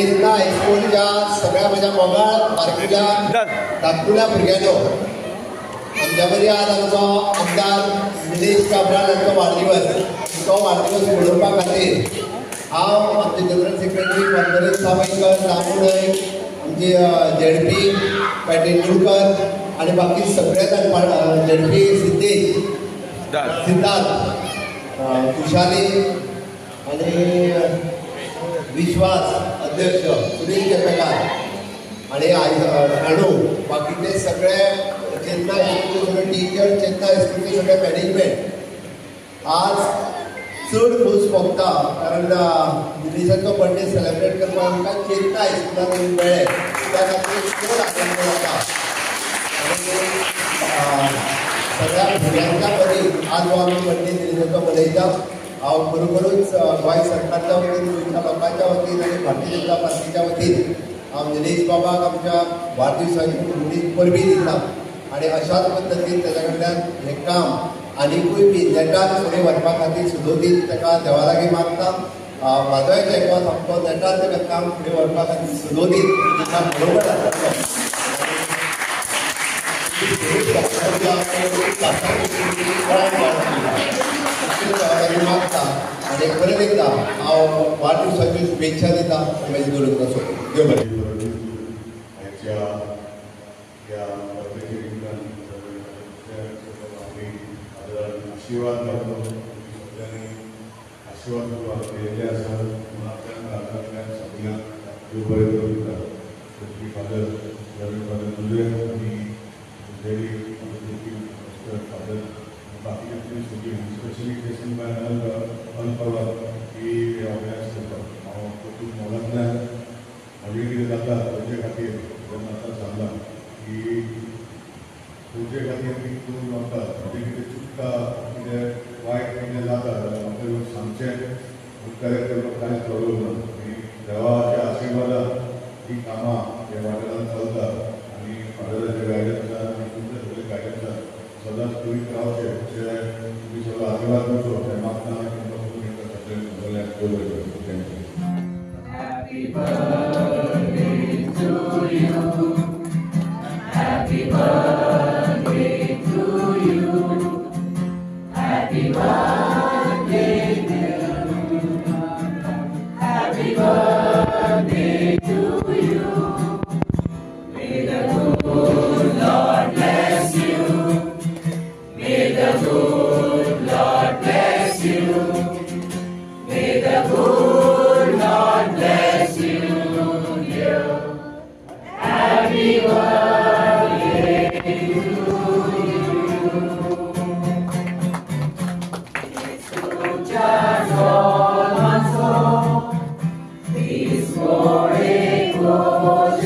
चेतना हायस्कूलच्या सगळ्या म्हज्या मोगाळ बारकुल्या धाकटुल्या भुरग्यांनो, आमच्या मदीं आज आमचो आमदार निलेश काब्राल हांचो वाडदिवस. तो वाडदिवस मनोवपा खातीर हांव, आमचे जनरल सेक्रेटरी पंढरी सावयकर, दामू नायक, आमचे झेडपी पेटेंडुलकर आनी बाकी सगळे जाण, झेडपी सिद्धेश, सिद्धार्थ, खुशाली आनी विश्वास अध्यक्ष सुनील केपेकार आनी शाणू, बाकीचे सगळे चेतना हायस्कूलचे सगळे टिचर, चेतना हायस्कूलचे सगळे मॅनेजमेंट आज चड खोस भोगता, कारण निलेशाचो बर्थडे सेलेब्रेट करपाक आमकां चेतना हायस्कुलान मेळ्ळें, त्या खातीर चड आनंद जाता. आनी सगळ्या भुरग्यांच्या मदीं आज हो आमी बर्थडे निलेशाचो मनयता. हांव बरोबरूच गोंय सरकारच्या वतीन, गोंयच्या लोकांच्या वतीन आनी भारतीय जनता पार्टीच्या वतीन हांव निलेश बाबाक आमच्या वाडदिवसाची परबी दिता आनी अशाच पद्दतीन ताच्या कडल्यान हें काम आनिकूय बी नेटान फुडें व्हरपा खातीर सुदोदीत ताका देवा लागीं मागता. म्हाजोय तेंको सामको नेटान ताका काम फुडें व्हरपा खातीर सुदोदीत ताका बरोबर आसतलो. मागता आनी परत एकदां हांव वाडदिवसाच्यो शुभेच्छा दिता. म्हजी दवरून देव बरें. आशीर्वाद गावलो, सगळ्यांनी आशीर्वाद दिल्ले आसा म्हणून आपल्या काळजांतल्यान सगळ्यांक देव बरें करूं दिता. तुमची फादर रेवरेंड फादर जुजे आनी डेडी फादर, बाकीचे तुमी सगळीं, स्पेशली जेसन बाय अनपवार ही ऑर्गनायज करता. हांव तातूंत मोलांतल्यान म्हजें कितें जाता ताचे खातीर जेन्ना आतां सांगलां की तुमचे खातीर कितें करूंक मेळटा, म्हजें कितें चुकता, कितें वायट कितें जाता जाल्यार म्हाका येवन सांगचें, करेक्ट करपाक कांयच प्रॉब्लम ना. आनी देवाच्या आशिर्वादान ही कामां ह्या वाठारांत चलता आनी फादराच्या गायडन्सान आनी तुमच्या सगळ्या गायडन्सान सदांच करीत रावचें अशें तुमी सगळो आशिर्वाद दिवचो हें मागता आनी तुमकां खूब सगळ्यांक सगळ्यांक देव बरें करूं. Thank you. Happy birthday to you. Happy birthday to you. Happy birthday dear. Happy birthday to you. May the good Lord bless you. May the good Lord bless you. May the good Lord bless you, dear. Happy birthday to you. Escuchas all my soul, this glory goes.